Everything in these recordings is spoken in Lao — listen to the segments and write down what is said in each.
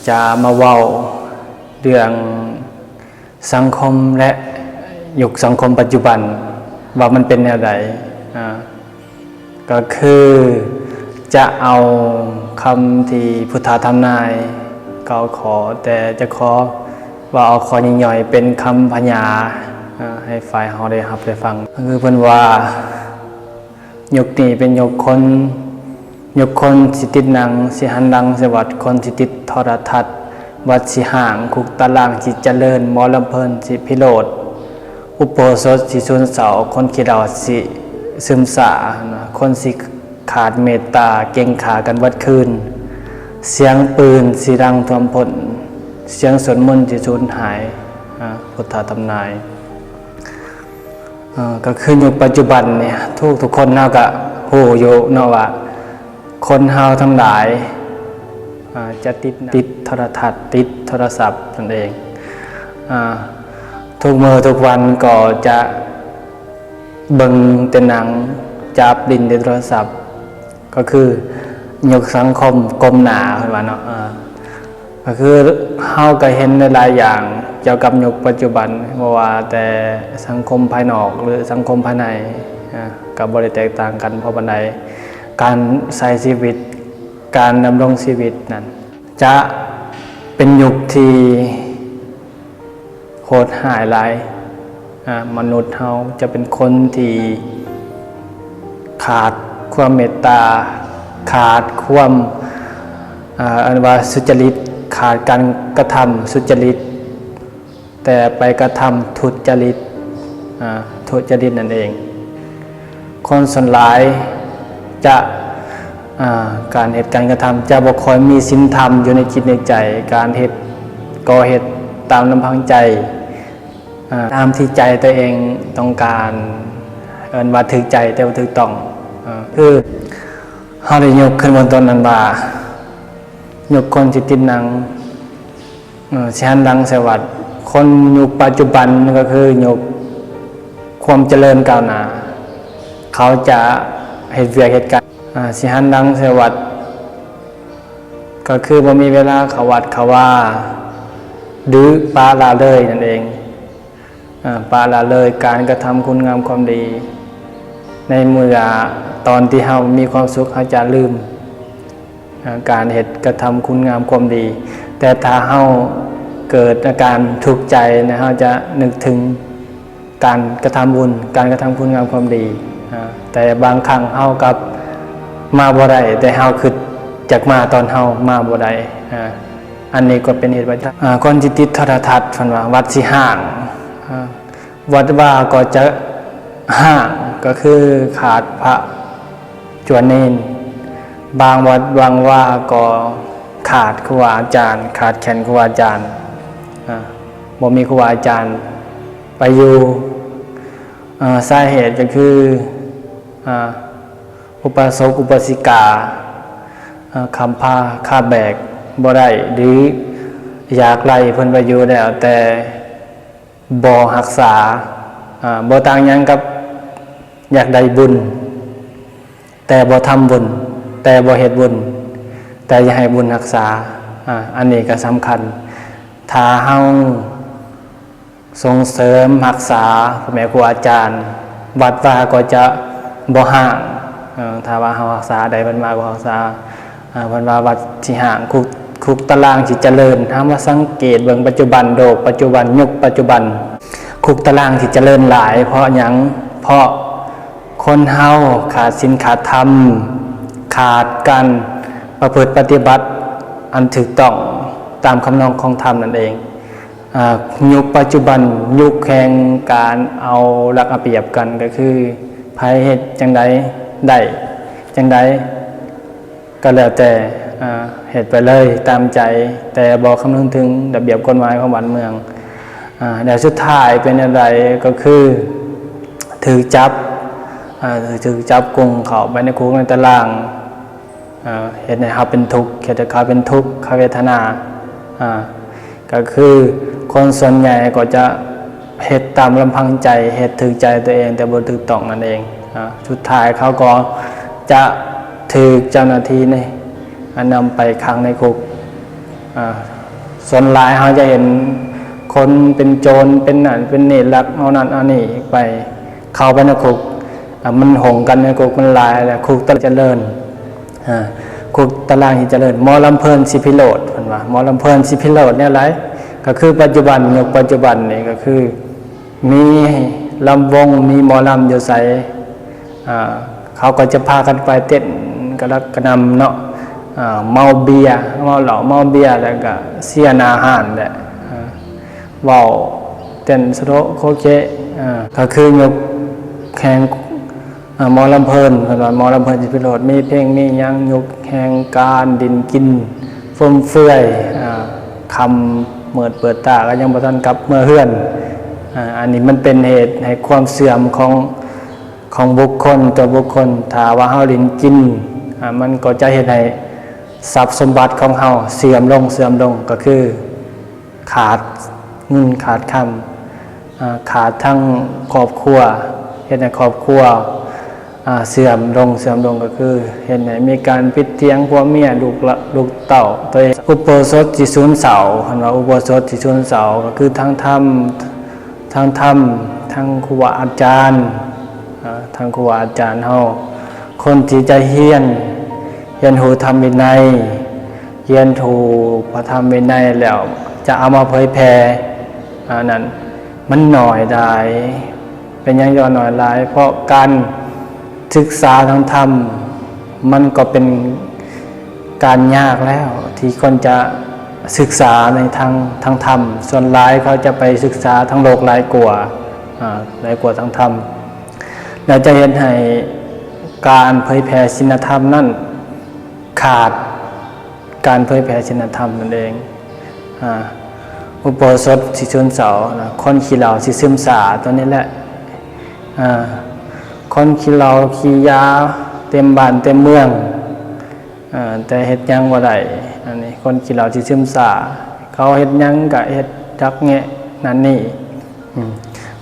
ຈະມາເວົ້າເລື່ອງສັງຄົມ ແລະ ຍຸກສັງຄົມປັດຈຸບັນວ່າມັນເປັນແນວໃດ. ອາ ກໍຄືຈະເອົາຄຳທີ່ພຸດທະທຳນາຍເກົ້າຂໍ້ ແຕ່ຈະຂໍເວົ້າເອົາຂໍ້ຍ່ອຍໆ ເປັນຄຳພະຍາ ອາ ໃຫ້ຝ່າຍເຮົາໄດ້ຮັບໄດ້ຟັງ. ກໍຄືເພິ່ນວ່າ ຍຸກນີ້ເປັນຍຸກຄົນ ຍຸກຄົນຊິຕິດໜັງ ຊິຫັນຫຼັງໃສ່ວັດ, ຄົນຊິຕິດໂທລະທັດ, ວັດຊິຮ້າງ, ຄຸກຕາລາງຊິຈະເລີນ, ໝໍລຳເພີນຊິພິໂລດ, ອຸໂບສົດຊິຊວນເສົ້າ, ຄົນຂີ້ເຫຼົ້າຊິຊຶມຊາ, ຄົນຊິຂາດເມດຕາ, ເກັ່ງຂ້າກັນເບິດຄືນ, ສຽງປືນຊິດັງທົ່ວມພົ້ນ, ສຽງສວດມົນຊິສູນຫາຍ. ອາ ພຸດທະທຳນາຍ. ເອີ ກໍຄືຍຸກປັດຈຸບັນນີ້ ທຸກ ທຸກຄົນເຮົາກໍຮູ້ຢູ່ເນາະວ່າ ຄົນເຮົາທັງຫຼາຍ ອາ ຈະຕິດ ຕິດໂທລະທັດ ຕິດໂທລະສັບນັ້ນເອງ. ອາ ທຸກມື້ທຸກວັນກໍຈະເບິ່ງແຕ່ໜັງ ຈັບຫຼິ້ນແຕ່ໂທລະສັບ ກໍຄືຍຸກສັງຄົມກົ້ມໜ້າ ເພິ່ນວ່າເນາະ. ເອີ ກໍຄືເຮົາກໍເຫັນຫຼາຍໆຢ່າງກ່ຽວກັບຍຸກປັດຈຸບັນ ບໍ່ວ່າແຕ່ສັງຄົມພາຍນອກ ຫຼື ສັງຄົມພາຍໃນ ອາ ກໍບໍ່ໄດ້ແຕກຕ່າງກັນພໍປານໃດ. ການໃຊ້ຊີວິດ ການດຳລົງຊີວິດນັ້ນ ຈະເປັນຍຸກທີ່ ໂຫດຮ້າຍຫຼາຍ. ອາ ມະນຸດເຮົາຈະເປັນຄົນທີ່ຂາດຄວາມເມດຕາ, ຂາດຄວາມ ອາ ອັນວ່າສຸຈະລິດ, ຂາດການກະທຳສຸຈະລິດ, ແຕ່ໄປກະທຳທຸດຈະລິດ, ອາ ທຸຈະລິດນັ້ນເອງ. ຄົນສ່ວນຫຼາຍຈະ ອາ ການເຮັດການກະທຳຈະບໍ່ຄ່ອຍມີສິນທຳຢູ່ໃນຈິດໃນໃຈ, ການເຮັດກໍເຮັດຕາມລຳພັງໃຈ ອາ ຕາມທີ່ໃຈຕົວເອງຕ້ອງການ, ເອີ້ນວ່າຖືກໃຈແຕ່ບໍ່ຖືກຕ້ອງ. ອາ ຄືເຮົາໄດ້ຍົກຂຶ້ນເບື້ອງຕົ້ນນັ້ນວ່າ ຍຸກຄົນຊິຕິດໜັງ ເອີ ຊິຫັນຫຼັງໃສ່ວັດ. ຄົນຍຸກປັດຈຸບັນກໍຄືຍຸກຄວາມຈະເລີນກ້າວໜ້າ, ເຂົາຈະເຮັດວຽກເຮັດການ ອາ ຊິຫັນຫຼັງໃສ່ວັດ ກໍຄືບໍ່ມີເວລາເຂົ້າວັດເຂົ້າວາ ຫຼື ປະລະເລີຍນັ້ນເອງ. ອາ ປະລະເລີຍການກະທຳຄຸນງາມຄວາມດີ ໃນເມື່ອຕອນທີ່ເຮົາມີຄວາມສຸກ ເຮົາຈະລືມ ອາ ການເຮັດກະທຳຄຸນງາມຄວາມດີ, ແຕ່ຖ້າເຮົາເກີດອາການທຸກໃຈນະ ເຮົາຈະນຶກເຖິງການກະທຳບຸນ, ການກະທຳຄຸນງາມຄວາມດີ. ອາ ແຕ່ບາງຄັ້ງເຮົາກັບມາບໍ່ໄດ້, ແຕ່ເຮົາຄິດຢາກມາຕອນເຮົາມາບໍ່ໄດ້. ອາ ອັນນີ້ກໍເປັນເຫດວ່າ ອາ ຄົນທີ່ຕິດໂທລະທັດ ເພິ່ນວ່າວັດຊິຮ້າງ, ອາ ວັດວາກໍຈະຮ້າງ ກໍຄືຂາດພະຈວນເນນ, ບາງວັດບາງວາກໍຂາດຄູບາອາຈານ, ຂາດແຄນຄູບາອາຈານ, ອາ ບໍ່ມີຄູບາອາຈານໄປຢູ່. ອາ ສາເຫດກໍຄື ອາ ອຸປາສົກອຸປາສິກາ ອາ ຄ້ຳພາຄາບແບກບໍ່ໄດ້ ຫຼື ຢາກໄລ່ເພິ່ນໄປຢູ່ແລ້ວ ແຕ່ ບໍ່ຮັກສາ, ອາ ບໍ່ຕ່າງຫຍັງກັບຢາກໄດ້ບຸນ ແຕ່ບໍ່ທຳບຸນ, ແຕ່ບໍ່ເຮັດບຸນ, ແຕ່ຢາກໃຫ້ບຸນຮັກສາ. ອາ ອັນນີ້ກໍສຳຄັນ. ຖ້າເຮົາສົ່ງເສີມຮັກສາພໍ່ແມ່ຄູອາຈານ, ວັດວາກໍຈະບໍ່ຮ້າງ. ເອີ ຖ້າວ່າເຮົາຮັກສາໄດ້ ເພິ່ນວ່າກໍຮັກສາ. ອາ ເພິ່ນວ່າວັດຊິຮ້າງ, ຄຸກ ຄຸກຕາລາງຊິຈະເລີນ. ເຮົາມາສັງເກດເບິ່ງປັດຈຸບັນ, ໂລກປັດຈຸບັນ, ຍຸກປັດຈຸບັນ, ຄຸກຕາລາງຊິຈະເລີນຫຼາຍ. ເພາະຫຍັງ? ເພາະຄົນເຮົາຂາດສິນຂາດທຳ, ຂາດການປະພຶດປະຕິບັດອັນຖືກຕ້ອງຕາມຄຳນອງຂອງທຳນັ້ນເອງ. ອາ ຍຸກປັດຈຸບັນ ຍຸກແຫ່ງການເອົາລັດເອົາປຽບກັນ, ກໍຄືໃຜເຮັດຈັ່ງໃດໄດ້ຈັ່ງໃດກໍແລ້ວແຕ່, ອາ ເຮັດໄປເລີຍຕາມໃຈ, ແຕ່ບໍ່ຄຳນຶງເຖິງລະບຽບກົດໝາຍຂອງບ້ານເມືອງ. ອາ ແລ້ວສຸດທ້າຍເປັນແນວໃດ? ກໍຄືຖືກຈັບ, ອາ ຖືກຈັບກຸມເຂົ້າໄປໃນຄຸກໃນຕາລາງ. ເຮັດໃຫ້ເຮົາເປັນທຸກ, ເຮັດໃຫ້ເຂົາເປັນທຸກຂະເວທະນາ. ອາ ກໍຄືຄົນສ່ວນໃຫຍ່ກໍຈະເຮັດຕາມລຳພັງໃຈ, ເຮັດຖືກໃຈຕົວເອງ ແຕ່ບໍ່ຖືກຕ້ອງນັ້ນເອງ. ອາ ສຸດທ້າຍເຂົາກໍຈະຖືກເຈົ້າໜ້າທີ່ນີ້ ອາ ນຳໄປຂັງໃນຄຸກ. ອ່າ ສ່ວນຫຼາຍເຮົາຈະເຫັນຄົນເປັນໂຈນ ເປັນນັ້ນເປັນນີ້ ລັກເອົານັ້ນເອົານີ້ໄປ ເຂົ້າໄປໃນຄຸກ ອ່າ ມັນຫົງກັນໃນຄຸກມັນຫຼາຍ ແລະ ຄຸກຕະເລີນ ອ່າ ຄຸກຕາລາງທີ່ຈະເລີນ ໝໍລຳເພີນ ສິພິໂລດ ເພິ່ນວ່າ ໝໍລຳເພີນ ສິພິໂລດ ແນວໃດ ກໍຄືປັດຈຸບັນ ຍຸກປັດຈຸບັນນີ້ກໍຄື ມີລຳວົງ ມີໝໍລຳຢູ່ໃສ ອ່າ ເຂົາກໍຈະພາກັນໄປເຕັ້ນກະລັກກະນຳເນາະ ອ່າ ເມົາເບຍ ເມົາເຫຼົ້າເມົາເບຍ ແລ້ວກະເສຍໜ້າຮ້ານແຫຼະ ອ່າ ເວົ້າເຕັ້ນສະໂດະໂຄເຄ ອ່າ ກໍຄືຍຸກແຫ່ງ ອ່າ ໝໍລຳເພີນ ເພິ່ນວ່າໝໍລຳເພີນ ສິພິໂລດ ມີເພງມີຫຍັງ ຍຸກແຫ່ງການຫຼິ້ນກິນຟຸມເຟືອຍ ອ່າ ຄ່ຳມືດເປີດຕາກໍຍັງບໍ່ທັນກັບເມືອເຮືອນ ອ່າ ອັນນີ້ມັນເປັນເຫດໃຫ້ຄວາມເສື່ອມຂອງ ຂອງບຸກຄົນຕໍ່ບຸກຄົນ ຖ້າວ່າເຮົາຫຼິ້ນກິນ ອ່າ ມັນກໍຈະເຮັດໃຫ້ຊັບສົມບັດຂອງເຮົາເສື່ອມລົງ ເສື່ອມລົງ ກໍຄືຂາດເງິນຂາດຄຳ ອ່າ ຂາດທັງຄອບຄົວ ເຮັດໃຫ້ຄອບຄົວ ອ່າ ເສື່ອມລົງ ເສື່ອມລົງ ກໍຄືເຮັດໃຫ້ມີການຜິດຖຽງຜົວເມຍ ລູກລະ ລູກເຕົ້າ ໂຕເອງ ອຸໂບສົດທີ່ສູນເຊົາ ເພິ່ນວ່າອຸໂບສົດທີ່ສູນເຊົາ ກໍຄືທັງທຳ ທັງທຳ ທັງຄູບາອາຈານ ອ່າ ທັງຄູບາອາຈານເຮົາ ຄົນທີ່ຈະຮຽນ ຮຽນຮູ້ທຳວິໄນ ຮຽນຮູ້ພະທຳວິໄນແລ້ວຈະເອົາມາເຜີຍແຜ່ ອັນນັ້ນມັນໜ້ອຍຫຼາຍ. ເປັນຫຍັງຈັ່ງວ່າໜ້ອຍຫຼາຍ? ເພາະການສຶກສາທາງທຳ ມັນກໍເປັນການຍາກແລ້ວ ທີ່ຄົນຈະສຶກສາໃນທາງ ທາງທຳ. ສ່ວນຫຼາຍເຂົາຈະໄປສຶກສາທາງໂລກຫຼາຍກວ່າ ອາ ຫຼາຍກວ່າທາງທຳ ແລ້ວຈະເຮັດໃຫ້ການເຜີຍແຜ່ສິນລະທຳນັ້ນຂາດ. ການເຜີຍແຜ່ສິນລະທຳນັ້ນເອງ ອາ ອຸໂບສົດຊິຊຸນເຊົານະ ຄົນຂີ້ເຫຼົ້າຊິຊຶມຊາ ຕົວນີ້ແຫຼະ ອາ ຄົນຂີ້ເຫຼົ້າຂີ້ຢາເຕັມບ້ານເຕັມເມືອງ ອາ ແຕ່ເຮັດຫຍັງບໍ່ໄດ້. ອັນນີ້ຄົນຂີ້ເຫຼົ້າຊິຊຶມຊາ ເຂົາເຮັດຫຍັງກະເຮັດຈັກແງະນັ້ນນີ້ ອາ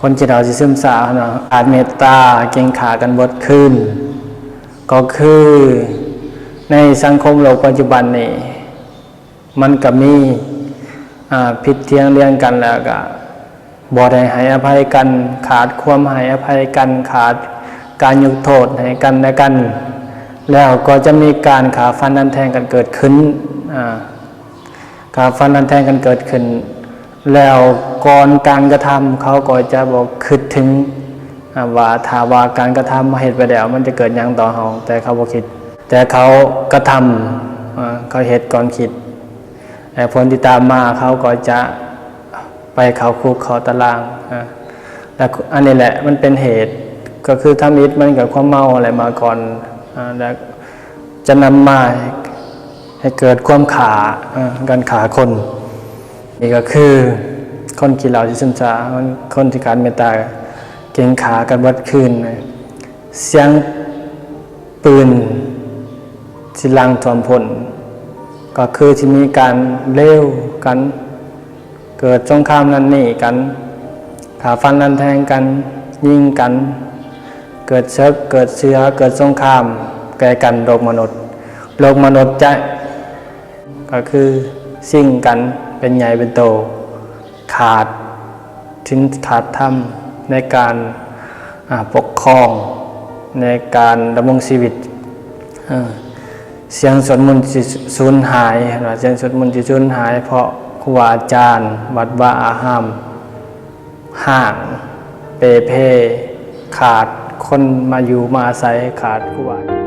ຄົນຂີ້ເຫຼົ້າຊິຊຶມຊາເນາະ ຂາດເມດຕາ ເກັ່ງຂ້າກັນເບິດຄືນ. ກໍຄືໃນສັງຄົມໂລກປັດຈຸບັນນີ້ ມັນກະມີ ອາ ຜິດຖຽງຖຽງກັນ ແລ້ວກະບໍ່ໄດ້ໃຫ້ອະໄພກັນ ຂາດຄວາມໃຫ້ອະໄພກັນ ຂາດການຍົກໂທດໃຫ້ກັນແລະກັນ ແລ້ວກໍຈະມີການຂ້າຟັນລັນແທງກັນເກີດຂຶ້ນ ອາ ການຟັນລັນແທງກັນເກີດຂຶ້ນ ແລ້ວກ່ອນການກະທຳ ເຂົາກໍຈະບໍ່ຄິດເຖິງ ອາ ວ່າຖ້າວ່າການກະທຳເຮົາເຮັດໄປແລ້ວ ມັນຈະເກີດຫຍັງຕໍ່ເຮົາ ແຕ່ເຂົາບໍ່ຄິດ ແຕ່ເຂົາກະທຳ ອາ ເຂົາເຮັດກ່ອນຄິດ ແລະ ຜົນທີ່ຕາມມາ ເຂົາກໍຈະໄປເຂົ້າຄຸກເຂົ້າຕາລາງ ອາ ແລະ ອັນນີ້ແຫຼະ ມັນເປັນເຫດ ກໍຄືທຳອິດມັນກໍຄວາມເມົາແຫຼະມາກ່ອນ ອາ ແລະ ຈະນຳມາໃຫ້ເກີດຄວາມຂ້າ ເອີ ການຂ້າຄົນ. ນີ້ກໍຄືຄົນຂີ້ເຫຼົ້າທີ່ຊຶມຊາ ຄົນທີ່ຂາດເມດຕາ ເກັ່ງຂ້າກັນເບິດຄືນ. ສຽງປືນຊິຫຼັ່ງຖ້ວມພົ້ນ ກໍຄືຊິມີການເລວກັນ ເກີດສົງຄາມນັ້ນນີ້ກັນ ຂ້າຟັນລັນແທງກັນ ຍິງກັນ ເກີດເສິກ ເກີດເສືອ ເກີດສົງຄາມ ແກ່ກັນ. ໂລກມະນຸດ ໂລກມະນຸດຈະ ກໍຄືຊິງກັນເປັນໃຫຍ່ເປັນໂຕ ຂາດສິນຂາດທຳໃນການ ອາ ປົກຄອງ ໃນການດຳລົງຊີວິດ. ເອີ ສຽງສວດມົນຊິສູນຫາຍ ເຫັນວ່າສຽງສວດມົນຊິສູນຫາຍ ເພາະຄູບາອາຈານ ວັດວາອາຮາມ ຮ້າງເປ່ເພ ຂາດຄົນມາຢູ່ມາອາໄສ ຂາດຄູບາ